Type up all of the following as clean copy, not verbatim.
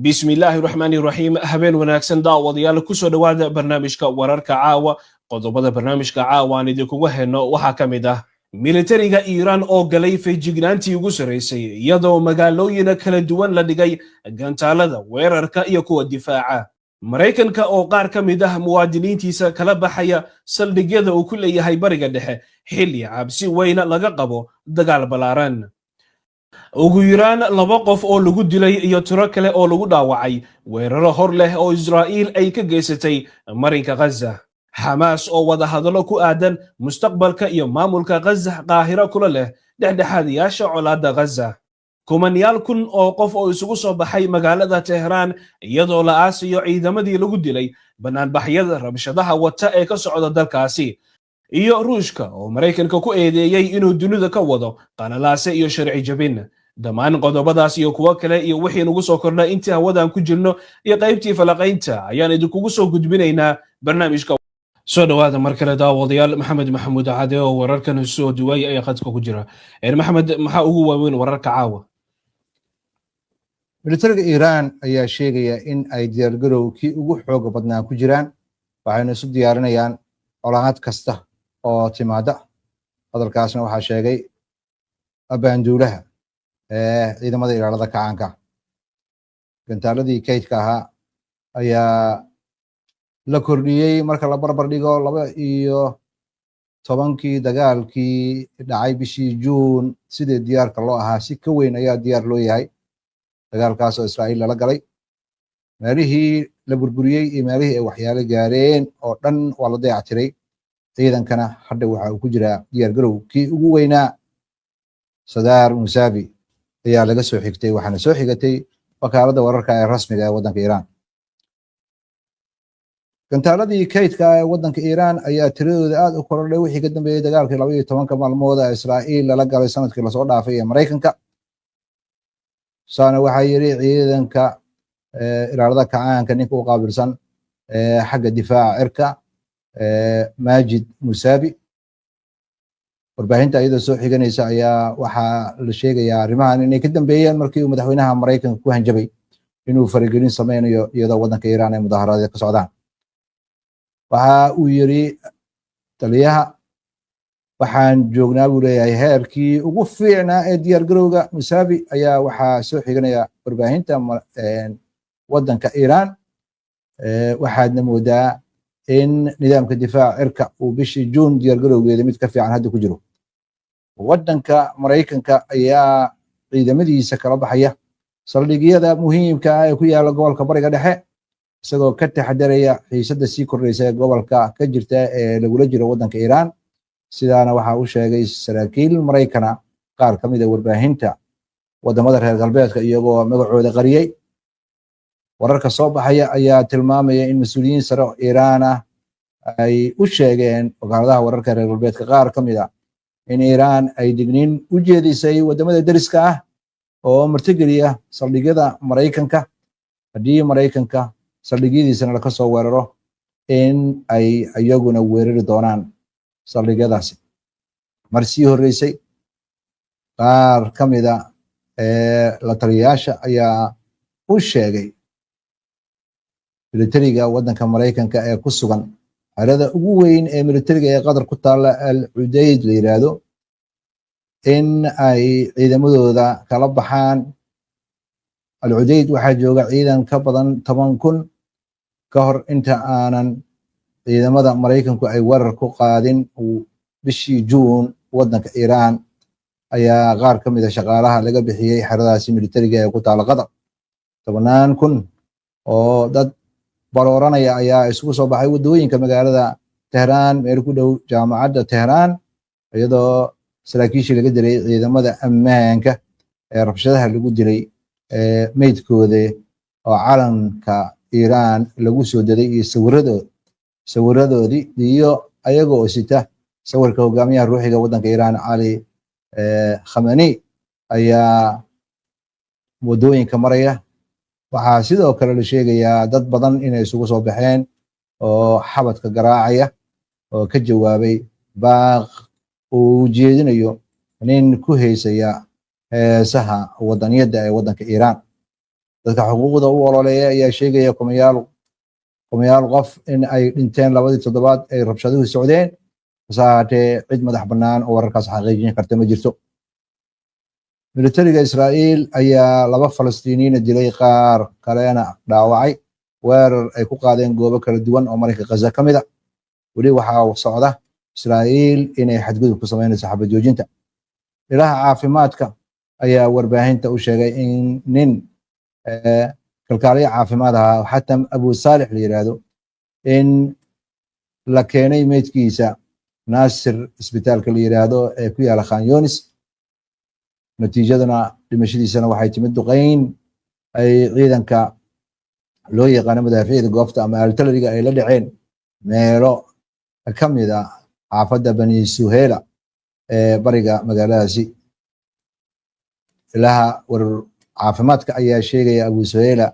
Bismillaahi raxmaani raxiim. Habeen wanaagsan, daawadayaal. Kusoo dhowaada barnaamijka Wararka Caawa. Qodobada barnaamijka caawa aan idinkugu hayno waxaa ka mid ah militariga Iiraan oo galay feejignaantii ugu sarraysay, iyadoo magaalooyin kala duwan la dhigay gantaalada weerarka iyo kuwa difaaca. Maraykanka oo qaar ka mid ah muwaadiniintiisa kala baxaya saldhigyada uu ku leeyahay Bariga Dhexe, xilli cabsi weyna laga qabo dagaal ballaaran. Ugu yaraan laba qof oo lagu dilay iyo tiro kale oo lagu dhaawacay weeraro hor leh oo Israa'iil ay ka geysatay marinka Ghaza. Xamaas oo wadahadallo ku aadan mustaqbalka iyo maamulka Ghaza Qaahiro kula leh dhexdhexaadayaasha colaadda Ghaza. Kumanyaal kun oo qof oo isugu soo baxay magaalada Tehraan, iyadoo la aasayo ciidamadii lagu dilay banaanbaxyada rabshadaha wata ee ka socda dalkaasi. Iyo Ruushka oo Maraykanka ku eedeeyey inuu dunida ka wado qalalaase iyo sharci jabin. Dhammaan qodobadaas iyo kuwo kale iyo wixii nagu soo kordha intii hawadan ku jirno iyo qaybtii falaqaynta ayaan idinkugu soo gudbinaynaa barnaamijka. Soo dhowaada mar kale, daawadayaal. Maxamed Maxamuud Cade oo wararkan soo duway ayaa khadka ku jira. Maxamed, maxaa ugu waaweyn wararka caawa? Militariga Iiraan ayaa sheegaya in ay diyaargarow kii ugu xooga badnaa ku jiraan, waxayna isu diyaarinayaan colaad kasta oo timaada. Hadalkaasna waxaa sheegay abaanduulaha ee ciidamada ilaalada kacaanka. Gantaaladii kaydka ahaa ayaa la kordhiyey marka la barbar dhigo 12-kii dagaalkii dhacay bishii Juun. Sidii diyaarka loo ahaa si ka weyn ayaa diyaar loo yahay dagaalkaas oo Israa'iil lala galay. Meelihii la burburiyey iyo meelihii ay waxyaalo gaareen oo dhan waa la dayactiray, ciidankana hadda waxa uu ku jiraa diyaargarow kii ugu weynaa. Sadaar Musabi ayaa laga soo xigtay, waxaana soo xigatay wakaaladda wararka ee rasmiga ee waddanka Iiraan. Gantaaladii kaydka ee waddanka Iiraan ayaa tiradooda aad u korodhay wixii ka dambeeyey dagaalkii 12-ka maalmood ee Israa'iil lala galay sanadkii lasoo dhaafay ee Maraykanka. Saana waxaa yidhi ciidanka ilaalada kacaanka ninka u qaabilsan xagga difaaca cirka, Majid Musabi. Warbaahinta iyadoo soo xiganaysa ayaa waxaa la sheegayaa arrimahan inay ka dambeeyeen markii uu madaxweynaha Maraykanka ku hanjabay inuu faragelin sameynayo iyadoo waddanka Iiraan ay mudaaharaadyo ka socdaan. Waxa uu yiri taliyaha, "Waxaan joognaa," buu leeyahay, "heerkii ugu fiicnaa ee diyaargarowga." Musabi ayaa waxaa soo xiganaya warbaahinta waddanka Iiraan. Waxaadna moodaa in nidaamka difaaca cirka uu bishii Juun diyaargarowgeeda mid ka fiican hadda ku jiro. Waddanka Maraykanka ayaa ciidamadiisa kala baxaya saldhigyada muhiimka ah ee ku yaala gobolka Bariga Dhexe, isagoo ka taxadaraya xiisadda sii kordhaysa ee gobolka ka jirta ee lagula jiro waddanka Iiraan. Sidaana waxaa u sheegay saraakiil Maraykana qaar ka mid a warbaahinta wadamada reer galbeedka, iyagoo magacooda qariyey. Wararka soo baxaya ayaa tilmaamaya in mas-uuliyiin sare oo Iiraan ah ay u sheegeen wakaaladaha wararka reer galbeedka qaar ka mid a in Iiraan ay digniin u jeedisay wadamada deriska ah oo martigeliya saldhigyada Maraykanka, haddii Maraykanka saldhigyadiisana laka soo weeraro, in ay iyaguna weerari doonaan saldhigyadaasi. Mar sii horreysay, qaar ka mida la taliyayaasha ayaa u sheegay militariga waddanka Maraykanka ee ku sugan xerada ugu weyn ee militariga ee Qatar ku taalla, Al Cudeyd la yiraahdo, in ay ciidamadooda kala baxaan. Al Cudeyd waxaa jooga ciidan ka badan 10,000. Ka hor inta aanan ciidamada Maraykanku ay weerar ku qaadin bishii Juun waddanka Iiraan, ayaa qaar ka mid a shaqaalaha laga bixiyey xeradaasi militariga ee ku taala Qatar. Tobannaan kun oo dad barooranaya ayaa isugu soo baxay waddooyinka magaalada Tehraan, meel ku dhow jaamacadda Tehraan, iyadoo saraakiishii laga dilay ciidamada ammaanka ee rabshadaha lagu dilay meydkooda oo calanka Iiraan lagu soo daday iyo sawiradoodii iyo ayaga oo sita sawirka hogaamiyaha ruuxiga waddanka Iiraan, Cali Khamani, ayaa waddooyinka maraya. Waxaa sidoo kale la sheegayaa dad badan inay isugu soo baxeen oo xabadka garaacaya oo ka jawaabay baaq uu jeedinayo nin ku heysaya heesaha wadaniyadda ee waddanka Iiraan. Dadka xuquuqda u ololeeya ayaa sheegaya kumayaal qof in ay dhinteen 2dii toddobaad ay rabshaduhu socdeen. Hase ahaatee, cid madax bannaan oo wararkaas xaqiijin karta ma jirto. Militariga Israa'iil ayaa laba Falastiiniyiina dilay, qaar kalena dhaawacay, weerar ay ku qaadeen goobo kala duwan oo Marinka Ghaza ka mid a. Weli waxaa socda Israa'iil inay xadgudub ku samaynayso xabad joojinta. Ilaha caafimaadka ayaa warbaahinta u sheegay in nin kalkaaliye caafimaad ahaa, Xatam Abu Saalix la yidhaahdo, in la keenay meydkiisa Naasir isbitaalka la yidhaahdo ee ku yaala Khan Yonis. Natiijaduna dhimashadiisana waxay timid duqeyn ay ciidanka loo yaqaano madaafiicda goobta ama artillery-ga ay la dhaceen meelo ka mid a xaafadda Bani Suhela ee bariga magaaladaasi. Ilaha war caafimaadka ayaa sheegaya Abu Suhela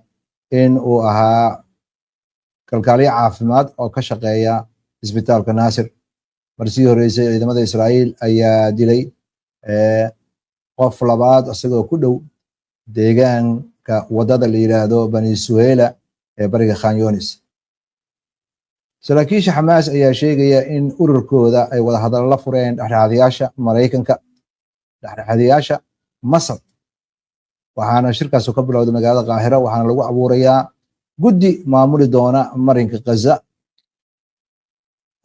in uu ahaa kalkaaliye caafimaad oo ka shaqeeya isbitaalka Naasir. Marsii horeysay, ciidamada Israa'iil ayaa dilay qof labaad isagoo ku dhow deegaanka wadada la yidhaahdo Bani Suhela ee bariga Khan Yonis. Saraakiisha Xamaas ayaa sheegaya in ururkooda ay wada hadallo la fureen dhexdhexaadayaasha Maraykanka, dhexdhexaadayaasha Masar, waxaana shirkaasu ka bilowday magaalada Qaahira. Waxaana lagu abuurayaa guddi maamuli doona Marinka Ghaza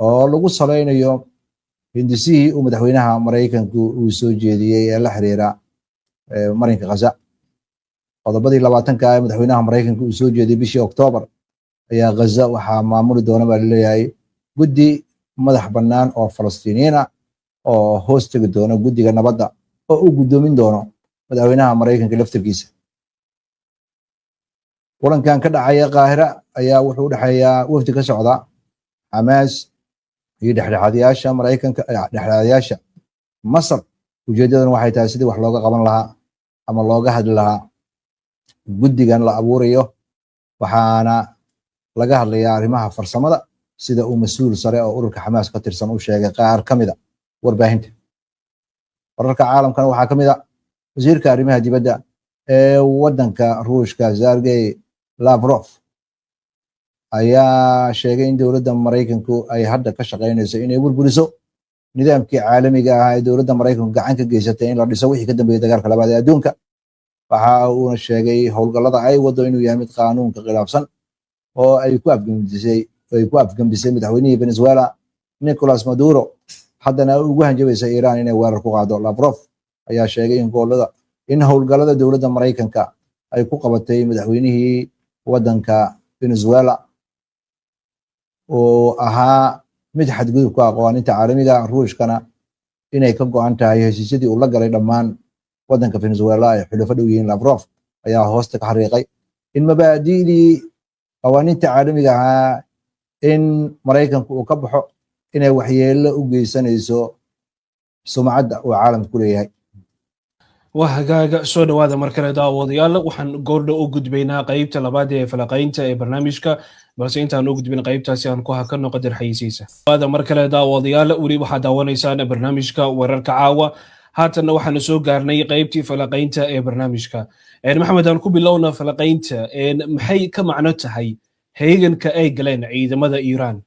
oo lagu salaynayo hindisihii uu madaxweynaha Maraykanku uu soo jeediyey ee la xiriira Marinka Ghaza. Qodobadii 20-ka ee madaxweynaha Maraykanka uu soo jeediyey bishii Oktoobar ayaa Ghaza waxaa maamuli doona, baa laleeyahay, guddi madax bannaan oo Falastiiniyiin ah oo hoos tegi doona guddiga nabadda oo uu guddoomin doono madaxweynaha Maraykanka laftirkiisa. Kulankan ka dhacaya Qaahira ayaa wuxuu u dhexeeyaa wafdi ka socda Xamaas iyo dhexdhexaadayaasha Maraykanka, dhexdhexaadayaasha Masar. Ujeeddadana waxay tahay sidii wax looga qaban lahaa ama looga hadli lahaa guddigan la abuurayo, waxaana laga hadlayaa arrimaha farsamada, sida uu mas-uul sare oo ururka Xamaas ka tirsan u sheegay qaar ka mida warbaahinta. Wararka caalamkana waxaa ka mid a wasiirka arrimaha dibadda ee waddanka Ruushka, Sergey Lavrov, ayaa sheegay in dowladda Maraykanku ay hadda ka shaqaynayso inay burburiso nidaamkii caalamiga ahaa ee dowladda Maraykanku gacan ka geysatay in la dhiso wixii ka dambeeyey dagaalka labaad ee adduunka. Waxa uuna sheegay howlgallada ay wado inuu yahay mid qaanuunka khilaafsan oo ay ku afgembisay madaxweynihii Venezuela, Nicolas Maduro, haddana ugu hanjabaysa Iran inay weerar ku qaado. Lavrov ayaa sheegay in howlgallada dowladda Maraykanka ay ku qabatay madaxweynihii waddanka Venezuela oo ahaa mid xadgudub ku ah qawaaniinta caalamiga, Ruushkana inay ka go-an tahay heshiisyadii uu la galay dhammaan waddanka Venezuela ay xulufo dhow yihiin. Lavrov ayaa hoosta ka xariiqay in mabaadi'dii qawaaniinta caalamiga ahaa in Maraykanku uu ka baxo inay waxyeello u geysanayso sumcadda uu caalamka ku leeyahay. Waa hagaaga, soo dhowaada mar kale, daawadayaal. Waxaan goordha u gudbaynaa qeybta labaad ee falaqaynta ee barnaamijka, balse intaan u gudbin qeybtaasi aan ku hakanno qadar xayisiisa. Waada mar kale, daawadayaal. Weli waxaad daawanaysaan barnaamijka Wararka Caawa. Haatanna waxaanu soo gaarnay qeybtii falaqaynta ee barnaamijka. Maxamed, aan ku bilowna falaqaynta. Maxay ka macno tahay heeganka ay galeen ciidamada Iiraan?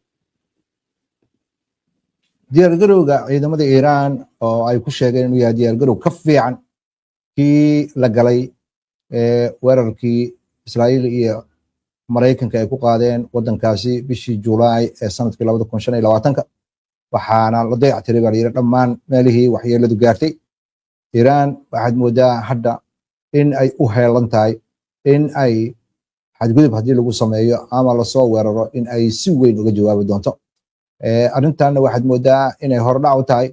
Diyaargarowga ciidamada Iiraan oo ay ku sheegeen inuu yahay diyaargarow ka fiican kii la galay weerarkii Israa'iil iyo Maraykanka ay ku qaadeen waddankaasi bishii Julaay ee sanadkii 2025-ka, waxaana la dayactiray, baa la yidhi, dhammaan meelihii waxyeeladu gaartay. Iiraan waxaad moodaa hadda in ay u heelan tahay in ay xadgudub haddii lagu sameeyo ama lasoo weeraro in ay si weyn uga jawaabi doonto. Arrintanna waxaad moodaa inay hordhac u tahay,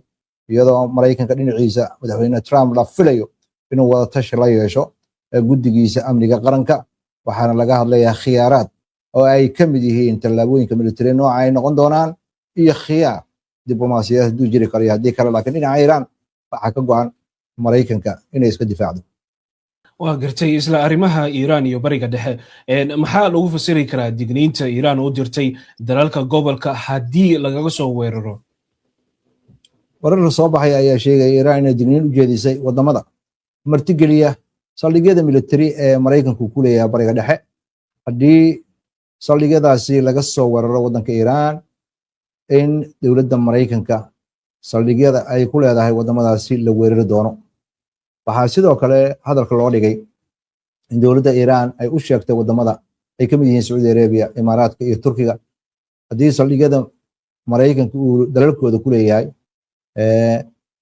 iyadoo Maraykanka dhinaciisa madaxweyne Trump la filayo inuu wada tashi la yeesho guddigiisa amniga qaranka. Waxaana laga hadlayaa khiyaaraad oo ay ka mid yihiin tallaabooyinka military nooca ay noqon doonaan iyo khiyaar diblomaasiyadeed hadduu jiri karo iyo haddii kale. Laakiin dhinaca Iiraan waxaa ka go-an Maraykanka inay iska difaacdo. Waa gartay. Isla arrimaha Iiraan iyo Bariga Dhexe, maxaa lagu fasiri karaa digniinta Iiraan u dirtay dalalka gobolka haddii lagaga soo weeraro? Wararka soo baxaya ayaa sheegaya Iiraan inay digniin u jeedisay wadamada martigeliya. Saldhigyada military ee Maraykanku ku leeyahay Bariga Dhexe, haddii saldhigyadaasi laga soo weeraro waddanka Iiraan, in dowladda Maraykanka saldhigyada ay ku leedahay waddamadaasi la weerari doono. Waxaa sidoo kale hadalka loo dhigay in dowladda Iiraan ay u sheegtay waddamada ay ka mid yihiin Sacuudi Arabia, Imaaraadka iyo Turkiga, haddii saldhigyada Maraykanka uu dalalkooda ku leeyahay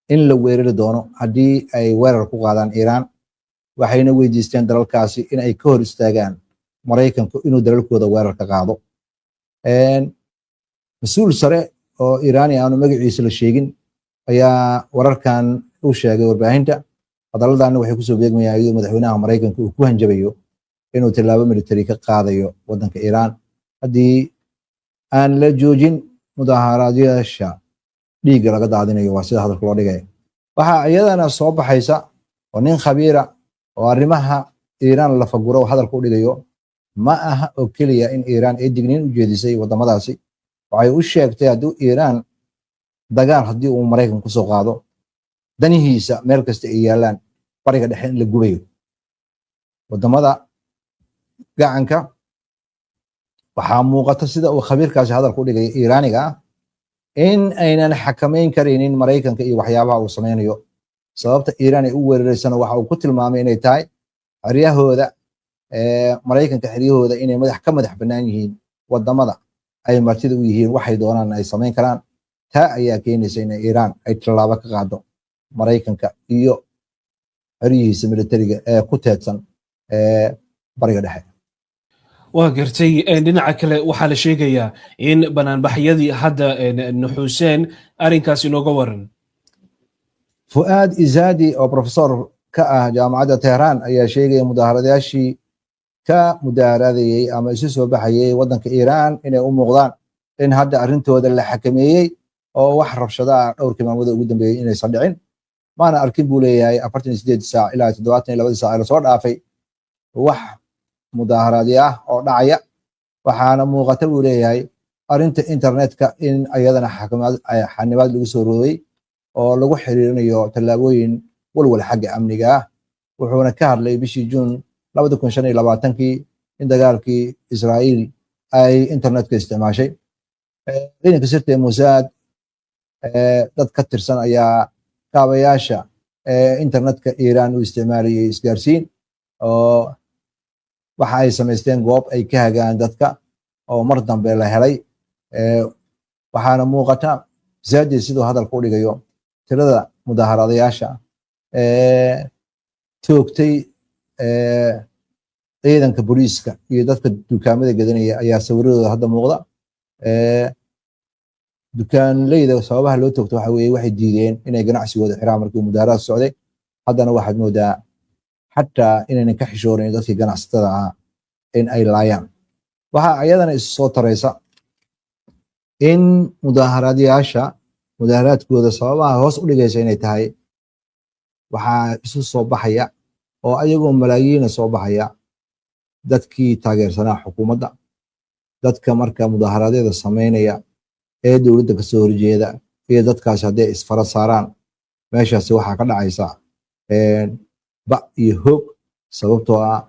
in la weerari doono haddii ay weerar ku qaadaan Iiraan. Waxayna weydiisteen dalalkaasi in ay ka hor istaagaan Maraykanku inuu dalalkooda weerar ka qaado. Mas-uul sare oo Iiraani aanu magaciisa la sheegin ayaa wararkan u sheegay warbaahinta. Hadalladanna waxay kusoo beegmayaan iyadoo madaxweynaha Maraykanka uu ku hanjabayo inuu tillaabo military ka qaadayo waddanka Iiraan haddii aan la joojin mudaaharaadyaasha dhiigga laga daadinayo, waa sida hadalka loo dhigaya. Waxaa iyadana soo baxaysa oo nin khabiira oo arrimaha Iiraan lafaguro hadalka u dhigayo, ma aha oo keliya in Iiraan ay digniin u jeedisay waddamadaasi. Waxay u sheegtay haddii Iiraan dagaal, haddii uu Maraykan kusoo qaado, danihiisa meel kasta ay yaalaan Bariga Dhexe in la gubayo. Waddamada gacanka waxaa muuqata, sida uu khabiirkaasi hadalka u dhigay Iiraaniga ah, in aynan xakamayn karaynin Maraykanka iyo waxyaabaha uu sameynayo. Sababta Iiraan ay u weerareysana waxa uu ku tilmaamay inay tahay xeryahooda Maraykanka, xeryahooda inay madax ka madax bannaan yihiin wadamada ay martida u yihiin, waxay doonaan ay samayn karaan. Taa ayaa keenaysa in Iiraan ay tallaabo ka qaado Maraykanka iyo xeryihiisa militariga ee ku teedsan Bariga Dhexe. Waa gartay. Dhinaca kale, waxaa la sheegayaa in banaanbaxyadii hadda nuxuuseen. Arrinkaas inooga waran. Fu'aad Izadi oo professor ka ah Jaamacadda Tehraan ayaa sheegaya mudaharadayaashii ka mudaharaadayey ama isu soo baxayay waddanka Iiraan inay u muuqdaan in hadda arrintooda la xakameeyey oo wax rabshado ah dhowrkii maalmood ugu dambeeyey inaysan dhicin. Maana arkin, buu leeyahay, 48 saac ilaa 72-dii saac lasoo dhaafay wax mudaaharaadyo ah oo dhacaya. Waxaana muuqata, buu leeyahay, arrinta internetka in ayadana xanibaad lagu soo rogay oo lagu xiriirinayo tallaabooyin walwal xagga amniga ah. Wuxuuna ka hadlay bishii Juun 2025-kii in dagaalkii Israa'iil ay internetka isticmaashay. Ciidanka sirta ee Mossad dad ka tirsan ayaa kaabayaasha internetka Iiraan u isticmaalayay isgaarsiin, oo waxa ay samaysteen goob ay ka hagaan dadka oo mar dambe la helay. Waxaana muuqata, Zaadi siduu hadalka u dhigayo, tirada mudaharadayaasha toogtay ciidanka booliiska iyo dadka dukaamada gadanaya ayaa sawiradooda hadda muuqda. Dukaanleyda sababaha loo toogto waxa weeye waxay diideen inay ganacsigooda xiraan markii mudaharaad socday. Haddana waxaad moodaa xataa inaynan ka xishoonayn dadkii ganacsatada ahaa in ay laayaan. Waxaa iyadana is soo taraysa in mudaaharaadyaasha mudaaharaadkooda sababaha hoos u dhigaysa inay tahay waxaa isu soo baxaya oo ayagoo malaayiina soo baxaya dadkii taageersanaa xukuumadda. Dadka marka mudaaharaadyada samaynaya ee dowladda kasoo horjeeda iyo dadkaasi hadday isfara saaraan, meeshaasi waxaa ka dhacaysa ba iyo hoog, sababtoo ah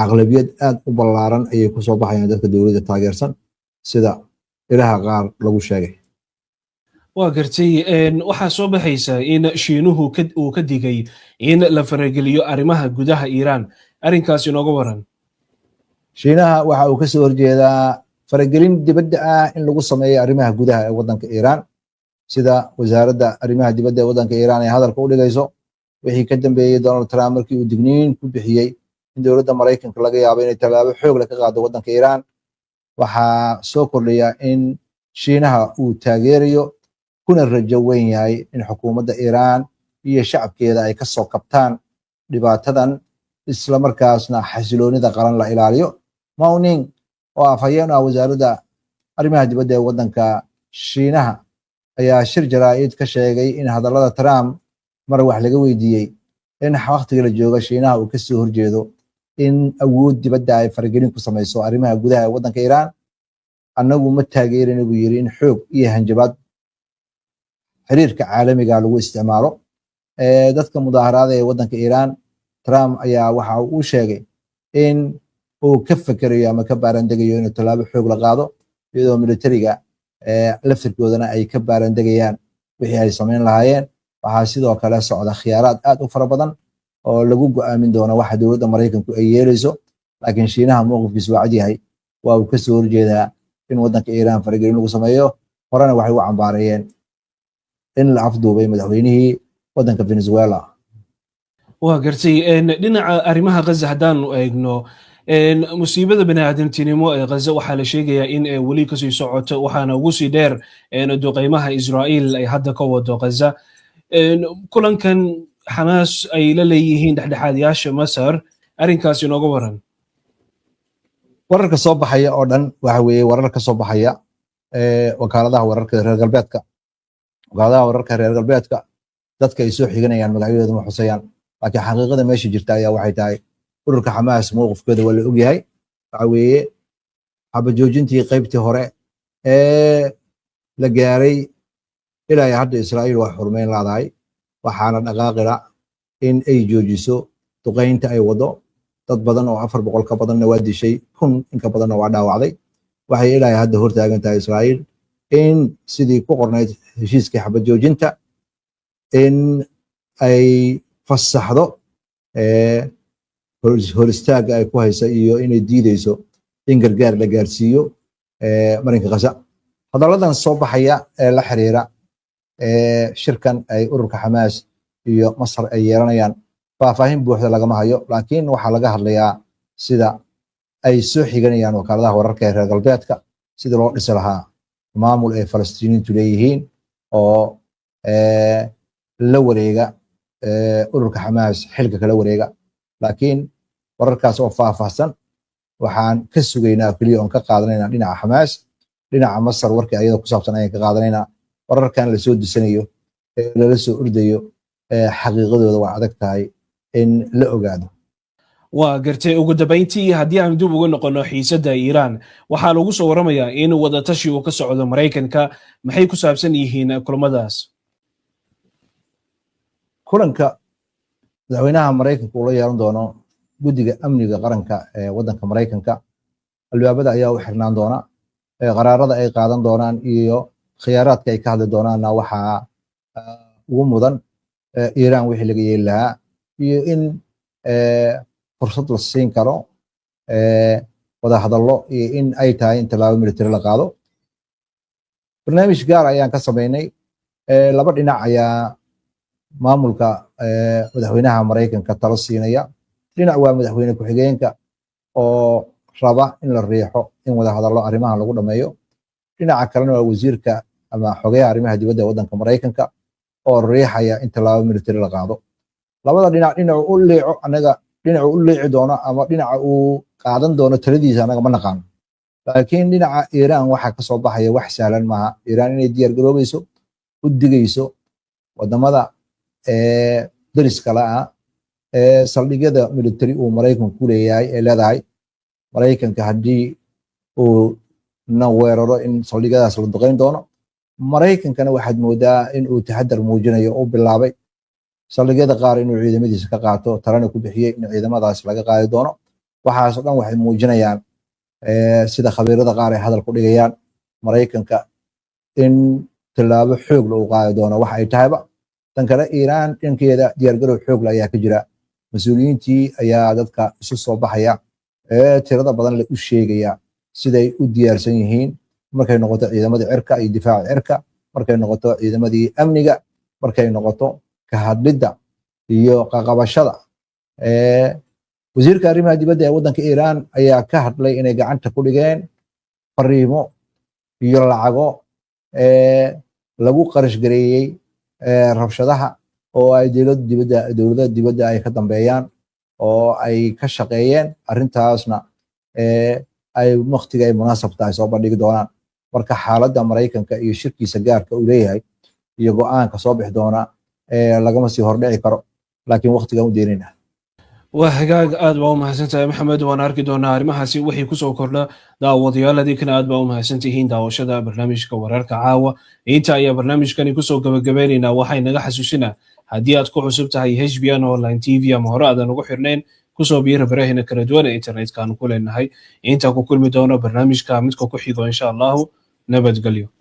aqlabiyad aad u ballaaran ayay kusoo baxayaan dadka dowladda taageersan, sida ilaha qaar lagu sheegay. Waa gartay. Waxaa soo baxaysa in Shiinuhu uu ka digay in la farageliyo arrimaha gudaha Iiraan. Arrinkaas inooga waran. Shiinaha waxa uu kasoo horjeedaa faragelin dibadda ah in lagu sameeyo arrimaha gudaha ee waddanka Iiraan, sida wasaaradda arrimaha dibadda ee waddanka Iiraan ay hadalka u dhigayso, wixii ka dambeeyey Donald Trump markii uu digniin ku bixiyey in dowladda Maraykanka laga yaabo inay tallaabo xoog leh ka qaado waddanka Iiraan. Waxaa soo kordhaya in Shiinaha uu taageerayo kuna rajo weyn yahay in xukuumadda Iiraan iyo shacabkeeda ay ka soo kabtaan dhibaatadan, isla markaasna xasiloonida qaran la ilaaliyo. Mao Ning oo afhayeen ah wasaaradda arrimaha dibadda ee waddanka Shiinaha ayaa shir jaraa'id ka sheegay in hadallada Trump mar wax laga weydiiyey in waqtiga la jooga Shiinaha uu kasoo horjeedo in awood dibadda ay faragelin ku samayso arrimaha gudaha ee waddanka Iiraan. Annagu ma taageerina, buu yiri, in xoog iyo hanjabaad xiriirka caalamiga lagu isticmaalo. Dadka mudaaharaada ee waddanka Iiraan Trump ayaa waxa uu sheegay in uu ka fekerayo ama ka baarandegayo inuu tallaabo xoog la qaado, iyadoo militariga laftirkoodana ay ka baarandegayaan wixii ay samayn lahaayeen. Waxaa sidoo kale socda khiyaaraad aad u fara badan oo lagu go'aamin doono waxa dowladda Maraykanku ay yeelayso. Laakiin Shiinaha mowqifkiisu waa cad yahay, waa uu kasoo horjeedaa in waddanka Iiraan faragelin lagu sameeyo. Horena waxay u cambaareeyeen in la afduubay madaxweynihii waddanka Venezuela. Waa gartay. Dhinaca arrimaha Ghaza haddaanu eegno, musiibada baniaadamtinimo ee Ghaza waxaa la sheegayaa in weli kasii socoto, waxaana ugu sii dheer duqeymaha Israa'iil ay hadda ka wado Ghaza. Kulankan Xamaas ay la leeyihiin dhexdhexaadayaasha Masar, arrinkaas inooga waran. Wararka soo baxaya oo dhan waxa weeye warar ka soo baxaya wakaaladaha wararka reer galbeedka. Wakaaladaha wararka reer galbeedka dadka ay soo xiganayaan magacyadooda ma xusayaan, laakiin xaqiiqada meesha jirta ayaa waxay tahay ururka Xamaas mowqifkooda waa la ogyahay. Waxa weeye xabajoojintii qaybtii hore ee la gaaray ilaa iyo hadda Israa'iil waa xurmeyn laadahay, waxaana dhaqaaqila in ay joojiso duqeynta ay wado. Dad badan oo 400 ka badanna waa dishay, 1000 in ka badanna waa dhaawacday. Waxay ilaa iyo hadda hortaagan tahay Israa'iil in sidii ku qornayd heshiiskii xabad joojinta in ay fasaxdo hor istaagga ay ku haysa iyo inay diideyso in gargaar la gaarsiiyo marinka Gaza. Hadalladan soo baxaya ee la xiriira shirkan ay ururka Xamaas iyo Masar ay yeelanayaan, faahfaahin buuxda lagama hayo, laakiin waxaa laga hadlayaa, sida ay soo xiganayaan wakaaladaha wararka ee reer galbeedka, sidii loo dhisi lahaa maamul ay Falastiiniintu leeyihiin oo la wareega ururka Xamaas, xilka kala wareega. Laakiin wararkaas oo faahfaahsan waxaan ka sugaynaa keliya oon ka qaadanaynaa dhinaca Xamaas. Dhinaca Masar warkii ayada ku saabsan ayaan ka qaadanaynaa. Wararkan lasoo disanayo ee lala soo ordayo, xaqiiqadooda waa adag tahay in la ogaado. Waa gartay. Ugu dambayntii, haddii aan dib uga noqono xiisadda Iiraan, waxaa lagu soo waramayaa in wadatashi uu ka socdo Maraykanka. Maxay ku saabsan yihiin kulamadaas? Kulanka madaxweynaha Maraykanka uu la yeelan doono Guddiga Amniga Qaranka ee waddanka Maraykanka albaabada ayaa u xirnaan doona. Qaraarada ay qaadan doonaan iyo khiyaaraadka ay ka hadli doonaanna waxaa ugu mudan Iiraan wixii laga yeeli lahaa iyo in fursad la siin karo wadahadallo iyo in ay tahay in tallaabo military la qaado. Barnaamij gaar ayaan ka samaynay. Laba dhinac ayaa maamulka madaxweynaha Maraykanka talo siinaya. Dhinac waa madaxweyne ku-xigeenka oo raba in la riixo in wadahadallo arrimahan lagu dhameeyo. Dhinaca kalena waa wasiirka ama xogayaha arrimaha dibadda ee waddanka Maraykanka oo riixaya in tallaabo military la qaado. Labada dhinac dhinacu u liico anaga, dhinacu u liici doono ama dhinaca uu qaadan doono taladiisa anaga ma naqaano. Laakiin dhinaca Iiraan waxaa ka soo baxaya wax sahlan maaha. Iiraan inay diyaar garoobayso, u digayso wadamada dariska la ah ee saldhigyada military uu Maraykanku ku leeyahay, ee leedahay Maraykanka haddii uu na weeraro in saldhigyadaas la duqeyn doono. Maraykankana waxaad moodaa in uu taxadar muujinayo, u bilaabay saldhigyada qaar inuu ciidamadiisa ka qaato, talana ku bixiyey in ciidamadaas laga qaadi doono. Waxaas oo dhan waxay muujinayaan, sida khabiirada qaar ay hadal ku dhigayaan, Maraykanka in tallaabo xoog la uu qaadi doono wax ay tahayba. Tan kale, Iiraan dhankeeda diyaargarow xoog la ayaa ka jira. Mas-uuliyiintii ayaa dadka isu soo baxaya ee tirada badan le u sheegaya siday u diyaarsan yihiin, markay noqoto ciidamadii cirka iyo difaaca cirka, markay noqoto ciidamadii amniga, markay noqoto ka hadlidda iyo qaqabashada. Wasiirka arrimaha dibadda ee waddanka Iiraan ayaa ka hadlay inay gacanta ku dhigeen fariimo iyo lacago lagu qarash gareeyey rabshadaha oo ay dowladda dibadda ay ka dambeeyaan oo ay ka shaqeeyeen arrintaasna, ay waqtiga ay munaasab tahay soo bandhigi doonaan. Marka xaaladda Maraykanka iyo shirkiisa gaarka uu leeyahay iyo go'aanka soo bixi doona lagama sii hordhici karo, laakiin waqtigan u deynayna. Waa hagaag, aad baa u mahadsantahay, Maxamed. Waan arki doonaa arrimahaasi wixii kusoo kordha. Daawadayaal, adinkana aad baa u mahadsan tihiin daawashada barnaamijka wararka caawa. Inta ayaa barnaamijkani kusoo gabagabeynaynaa. Waxay naga xasuusinaa haddii Haddii aad ku cusub tahay HBN Online TV ama hore aadan ugu xirnayn, kusoo biira barahina kala duwan ee internetka aanu ku leenahay. Intaan ku kulmi doono barnaamijka midka ku xigo, insha Allahu, nabadgelyo.